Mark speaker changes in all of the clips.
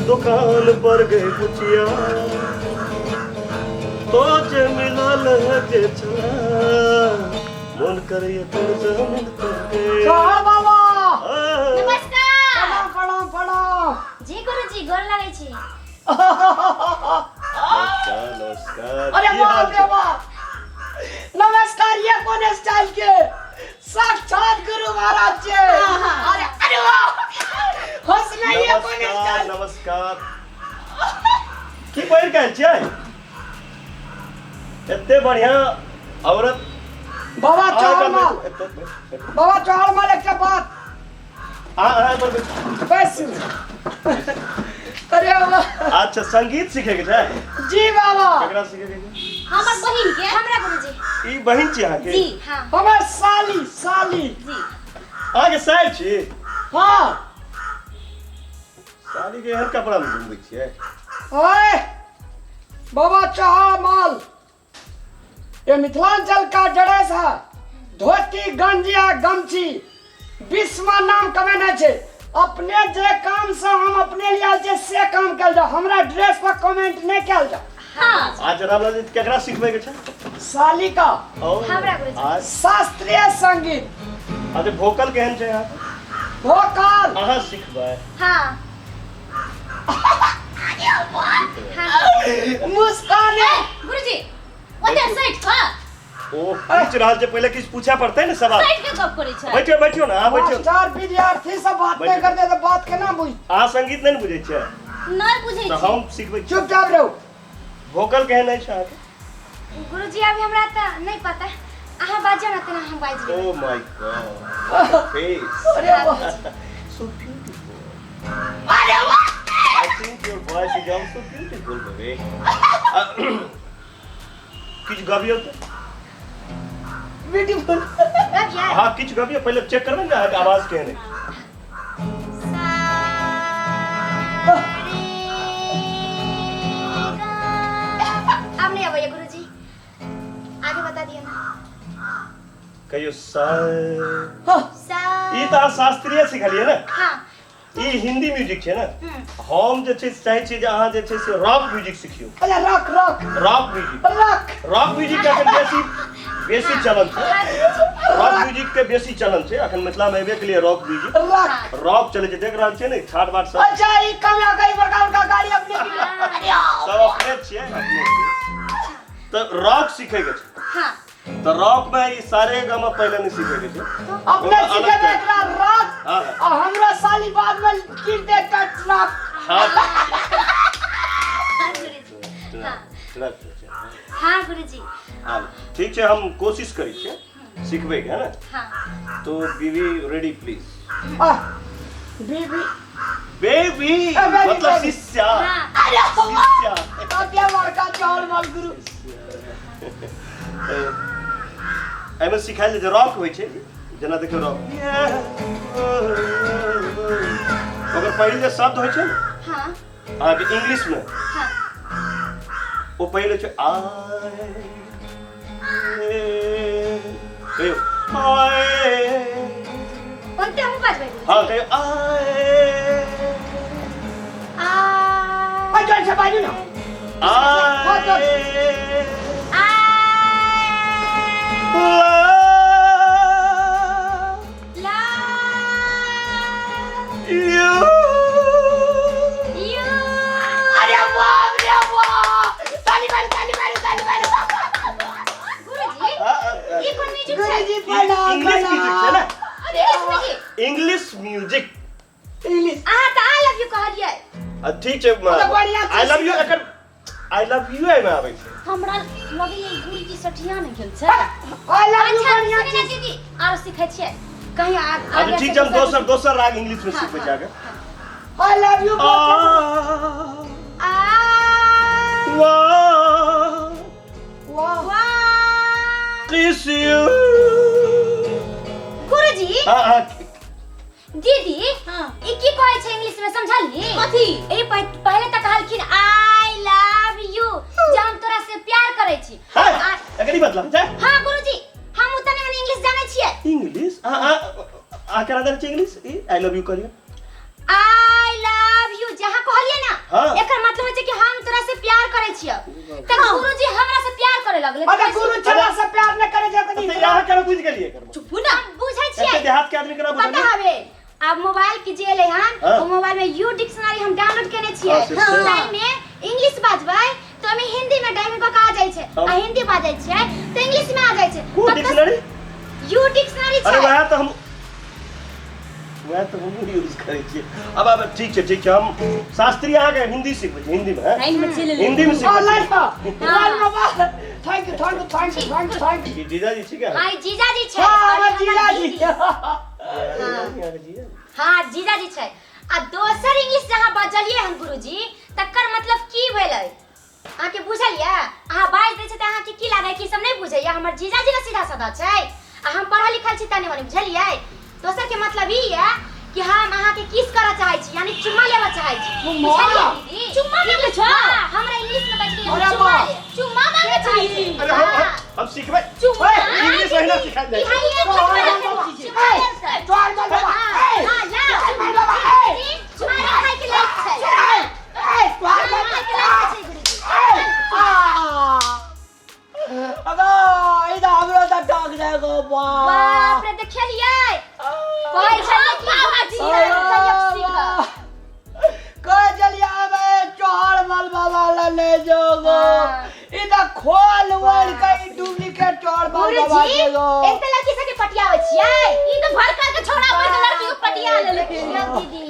Speaker 1: दोकान पर गई बुचिया तो जे मिलल है जे छला मन करैया तोर जमीन पर गे
Speaker 2: चल बाबा
Speaker 3: नमस्कार
Speaker 2: प्रणाम प्रणाम प्रणाम
Speaker 3: जी गुरुजी गोर लगै छी
Speaker 1: नमस्कार नमस्कार
Speaker 2: अरे
Speaker 1: की हाल
Speaker 2: बाप रे
Speaker 1: छै?
Speaker 2: बाप नमस्कार ये कौन स्टाइल के साक्षात गुरु महाराज जी अरे अरे वाह हंसना ये कौन
Speaker 1: नमस्कार
Speaker 2: स्टाइल
Speaker 1: नमस्कार की पहिर के आयल छियै एते बढ़िया औरत
Speaker 2: बाबा
Speaker 1: आइ
Speaker 2: चौहान
Speaker 1: काल्हि
Speaker 2: माल
Speaker 1: एते- एते-
Speaker 2: बाबा चौहान माल एकटा बात
Speaker 1: आ आ पर बैठू।
Speaker 2: बस अरे वाह
Speaker 1: अच्छा संगीत सीखे के छै
Speaker 2: जी बाबा
Speaker 1: केकरा सीखे के छै
Speaker 3: हमर बहिन के हमरा गुरुजी
Speaker 1: ई बहिन छी अहाँके
Speaker 3: जी हाँ
Speaker 2: हमर साली साली
Speaker 3: जी
Speaker 1: अहाँके साइल छी
Speaker 2: हाँ
Speaker 1: साली के एहन कपड़ा में घुमबै छियै
Speaker 2: ओए बाबा चौहान माल ये मिथिलांचल का ड्रेस है धोती गंजी आ गमछी विश्व नाम कमेने छै अपने जे काम से हम अपने लिए आयल छियै से काम कयल जाओ हमरा ड्रेस पर कमेंट नहीं कयल जाओ
Speaker 3: हाँ
Speaker 1: आज रामलाल जी केकरा सिखबै के छै
Speaker 2: साली का
Speaker 1: ओ
Speaker 3: हमरा गुरुजी।
Speaker 1: आज
Speaker 2: शास्त्रीय संगीत
Speaker 1: अच्छा वोकल केहन छै अहाँके
Speaker 2: वोकल
Speaker 1: अहाँ सिखबै
Speaker 3: हाँ हाँ
Speaker 2: मुस्कान
Speaker 3: ए, गुरुजी ओते सैठ क
Speaker 1: ओ पूछ रहल छै पहिले किछु पूछे पड़तै ने सवाल
Speaker 3: सैठ के गप करै छै
Speaker 1: बैठियो बैठियो ने अहाँ बैठियो
Speaker 2: मास्टर विद्यार्थी सब बात नहीं
Speaker 1: बैठो।
Speaker 2: करते तो बात केना बुझ
Speaker 1: अहाँ संगीत नहि ने बुझै छियै
Speaker 3: नहि बुझै
Speaker 1: तऽ
Speaker 3: छी
Speaker 1: हम सिखबै छी
Speaker 2: चुपचाप रहू
Speaker 1: वोकल केहन अछि अहाँके
Speaker 3: गुरुजी अभी हमरा तऽ नहि पता अहाँ बाजो ना तेना हम बाजि लेबै
Speaker 1: ओ my God face
Speaker 2: अरे वाह
Speaker 1: सो ब्यूटीफुल
Speaker 2: अरे वाह
Speaker 1: I think your voice is also beautiful baby किछु गबियौ तऽ
Speaker 2: ब्यूटीफुल
Speaker 3: गबियै
Speaker 1: हँ किछु गबियौ पहिले चेक करबै ने अहाँके आवाज केहन अछि
Speaker 3: सा रे गा। आब नहि अबैया गुरुजी आगे बता दिअ ना
Speaker 1: कहियो सा
Speaker 3: सा
Speaker 1: ई तऽ अहाँ शास्त्रीय सिखलियै ने
Speaker 3: हाँ
Speaker 1: ई हिंदी म्यूजिक छै ने
Speaker 3: हम्म।
Speaker 1: हम जे छै से चाहै छी जे अहाँ जे छै से रॉक म्यूजिक सिखियौ
Speaker 2: अच्छा rock rock
Speaker 1: rock music
Speaker 2: rock
Speaker 1: rock music के अखन बेसी बेसी चलन छै रॉक म्यूजिक के बेसी चलन छै अखन मिथिला मे एबे के लिए रॉक म्यूजिक
Speaker 2: रॉक
Speaker 1: रॉक चलै छै देख रहल छियै ने ठाट बाट सब
Speaker 2: अच्छा ई कम आ गई बड़का बड़का गाड़ी अपने की अरे
Speaker 1: सब अपने छियै अपने छियै तऽ रॉक सिखै के छै
Speaker 3: हाँ
Speaker 1: तऽ रॉक मे ई सारे गामा पहिले नहि सीखे के छै
Speaker 2: अपने
Speaker 1: ओहिमे
Speaker 2: सीखे
Speaker 1: अलग
Speaker 2: में एकरा रॉक
Speaker 1: हाँ।
Speaker 2: आ हमरा साली बाद में कीन दे एकटा ट्रक
Speaker 1: हाँ
Speaker 3: हाँ गुरुजी हाँ
Speaker 1: ट्रक छै।
Speaker 3: हाँ गुरुजी
Speaker 1: हाँ ठीक छै हम कोशिश करै छियै सिखबै के है ने
Speaker 3: हाँ
Speaker 1: तो बीबी रेडी प्लीज
Speaker 2: आ बीबी
Speaker 1: बेबी
Speaker 2: ए, बेबी,
Speaker 1: मतलब
Speaker 2: बेबी।
Speaker 1: शिष्या
Speaker 3: हाँ
Speaker 2: अरे
Speaker 1: शिष्या
Speaker 2: कते बड़का चावल माल गुरु
Speaker 1: एहिमे सिखायल जाइ छै रॉक होइ छै जेना देखियौ रॉक ओकर पहिल जे शब्द होइ छै ने
Speaker 3: हाँ
Speaker 1: अहाँके इंग्लिशमे
Speaker 3: हाँ
Speaker 1: ओ पहिल होइ छै आइ कहियौ आइ
Speaker 3: ओते हम बाजबै
Speaker 1: हँ कहियौ आइ
Speaker 3: आ
Speaker 2: आ जोर से बाजू ना
Speaker 1: आइ
Speaker 3: आ ला
Speaker 1: you
Speaker 3: you
Speaker 2: अरे बाप रे बाप ताली मारो ताली मारो ताली मारो
Speaker 3: गुरुजी ई कोन म्यूजिक छै
Speaker 2: गुरुजी प्रणाम
Speaker 1: इंग्लिश म्यूजिक छै ने
Speaker 3: English music
Speaker 1: English music
Speaker 2: English
Speaker 3: अहाँ तऽ I love you कहलियै
Speaker 1: आ ठीक छै
Speaker 2: तऽ बढ़िआँ
Speaker 1: I love U acre I love you एहिमे आबै छै
Speaker 3: हमरा लगैए गुरुजी सठिया नहि गेल छै
Speaker 2: I love you
Speaker 3: अच्छा
Speaker 2: बढ़िया
Speaker 3: सुनै
Speaker 2: चीज
Speaker 3: दीदी आरो सिखै छियै कहीं
Speaker 1: अच्छा
Speaker 3: आगे
Speaker 1: ठीक छै हम दोसर दोसर राग इंग्लिश में सीखबै छी अहाँके
Speaker 2: I love you
Speaker 3: आ
Speaker 1: वाह
Speaker 2: वाह
Speaker 3: वाह
Speaker 1: किस you
Speaker 3: गुरुजी
Speaker 1: हाँ हाँ
Speaker 3: दीदी
Speaker 4: हाँ।
Speaker 3: ई की कहै छै इंग्लिश में समझलही
Speaker 4: कथी?
Speaker 3: ई पहिले तऽ कहलखिन I love you जे हम तोरा से प्यार करै छी
Speaker 1: हाँ
Speaker 3: आ-
Speaker 1: एकर ई मतलब छै
Speaker 3: हाँ गुरुजी हम उतने मने इंग्लिश जानै छियै
Speaker 1: इंग्लिश आ आ आ केना जानै छै English E I love you करियो
Speaker 3: I love you जहाँ कहलियै ना लगलै।
Speaker 2: अरे गुरु चला से प्यार न करे छै
Speaker 1: तऽ अहाँ केना बुझि गेलियै एकर मतलब?
Speaker 3: चुप ना, हम बुझै छियै।
Speaker 1: एते देहात के आदमी केना
Speaker 3: पता
Speaker 1: बुझलियै?
Speaker 3: हवे आब मोबाइल के जे एलै हन, ओ मोबाइल में यू डिक्शनरी हम डाउनलोड केने छियै।
Speaker 1: हाँ, से छै।
Speaker 3: ताहि में इंग्लिश बाजबै तऽ ओहिमे हिंदी में डाइमिंग कऽ के आ जाइ छै, आ हिंदी बाजै छियै तऽ इंग्लिश में आ जाइ छै।
Speaker 1: कोन
Speaker 3: कतऽ
Speaker 1: डिक्शनरी?
Speaker 3: यू डिक्शनरी
Speaker 1: अरे
Speaker 3: छै।
Speaker 1: वएह तऽ हमहूँ यूज करै छियै। अब अब ठीक छै, ठीक छै, हम शास्त्रीय अहाँके हिंदी सिखबै छी, हिंदीमे, हैं?
Speaker 4: लाइन में चलि एलै।
Speaker 1: हिंदीमे सिखबै
Speaker 2: लाइन
Speaker 1: छी।
Speaker 2: पर लाइन बाबा, thank you thank you thank you thank you thank you.
Speaker 1: ई जीजाजी छी क्या?
Speaker 3: हाँ, ई जीजाजी छै।
Speaker 2: हां,
Speaker 3: और
Speaker 2: हमर
Speaker 3: हमर
Speaker 2: जीजाजी।
Speaker 3: दीदी। हाँ, जीजाजी छै। आ दोसर इंग्लिश जहाँ बजलियै हन गुरुजी, तकर मतलब की भेलै अहाँके बुझल यऽ? अहाँ बाजि दै छै तऽ अहाँके की लागै कि सब नहि बुझैया? हमर जीजाजी ने सीधा साधा छै आ हम पढ़ल लिखल छी तनी मनी, बुझलियै? दोसर के मतलब ई यऽ कि हम अहाँके किस करऽ चाहै छी, यानी चुम्मा लेबऽ चाहै छी। बुझलियै दीदी?
Speaker 4: चुम्मा मांगे छौ?
Speaker 3: हाँ, हमरा इंग्लिश में बाजि के
Speaker 2: अरे
Speaker 3: चुम्मा
Speaker 2: वाह।
Speaker 3: ले, चुम्मा मांगे चाहै छी।
Speaker 1: अरे हम हम सिखबै।
Speaker 4: चुम्मा।
Speaker 1: इंग्लिश ओहिना सिखायल जाइ छै।
Speaker 3: बिहारिये चुम्मा लेतै।
Speaker 2: चल चल बाबा।
Speaker 3: हाँ,
Speaker 2: ए
Speaker 3: हाँ, लाओ।
Speaker 2: चल बाबा, ए
Speaker 3: चुम्मा खाय के लायक छै।
Speaker 2: ए ए तोहर
Speaker 3: चुम्मा खाय के लायक छै गुरुजी।
Speaker 2: अगो ई तऽ हमरो तऽ टक जाय गो।
Speaker 3: बाप रे, देखलियै? कहै छलियै कि बाबाजी चलिए सीखऽ।
Speaker 2: कह चलिए आबे चोहर मल बाबा ले ले जो गो। ई तऽ खोल ओढ़ के ई डुप्लीकेट चोहर मल बाबा
Speaker 3: गुरुजी,
Speaker 2: के गो।
Speaker 3: एते लड़की सबके पटियाबै छियै?
Speaker 4: ई तऽ भड़का के छोड़ा पर के लड़की के पटिया लेलकै।
Speaker 3: देखियौ दीदी।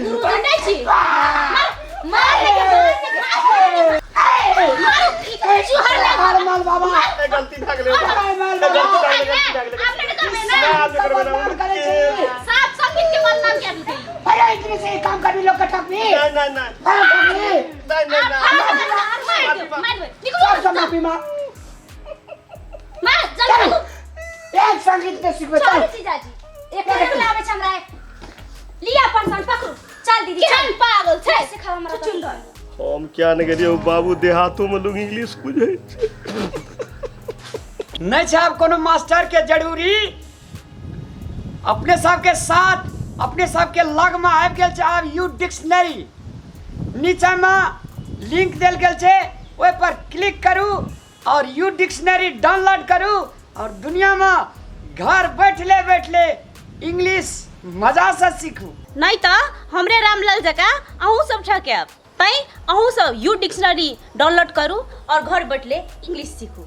Speaker 4: गुरु जी नहि छी।
Speaker 3: मार मार ने के, मार ने के, मार।
Speaker 4: मारू चुहर लग।
Speaker 2: चोहर मल बाबा।
Speaker 1: ए, गलती भए गेलै।
Speaker 2: चोहर मल
Speaker 1: ए, गलती
Speaker 2: बाबा।
Speaker 1: भए गेलै, गलती भए गेलै।
Speaker 4: आपने ने करबै ना।
Speaker 1: ना, आब नहि करबै ना।
Speaker 2: बदनाम करै छी।
Speaker 4: साफ संगीत के बदनाम कर देलकै।
Speaker 2: अरे इतने से काम करबी लोग के ठकबी।
Speaker 1: नहि नहि नहि।
Speaker 2: हाँ, ठकबी।
Speaker 1: नहि नहि नहि।
Speaker 4: मार दे, मार दे, निकलो।
Speaker 2: सब से माफी मांग।
Speaker 4: मार
Speaker 2: चल।
Speaker 4: जल्दी।
Speaker 2: एक संगीत के सिखबे
Speaker 3: चलू
Speaker 2: चल।
Speaker 3: जीजाजी, एक बुलाबै छै हमरा। लिअ अपन सन पकड़ू। चल दीदी, चल।
Speaker 4: केहन पागल छै।
Speaker 3: सिखाओ हमरा तऽ।
Speaker 4: चुचुंदर।
Speaker 1: हम क्या नहि गेलियै बाबू, देहातो मे लोग इंग्लिश बुझै छै।
Speaker 2: नहीं छै आब कोनो मास्टर के जरूरी। अपने सबके साथ अपने सबके लगमे आबि गेल छै आब यू डिक्शनरी। नीचाँमे लिंक देल गेल छै, ओहि पर क्लिक करू और यू डिक्शनरी डाउनलोड करू और दुनियामे घर बैठले बैठले इंग्लिश मजासँ सीखू।
Speaker 4: नहीं तऽ हमरे रामलाल जकाँ अहूँ सब ठकायब। तैं अहूँ सब यू डिक्शनरी डाउनलोड करू और घर बैठले इंग्लिश सीखू।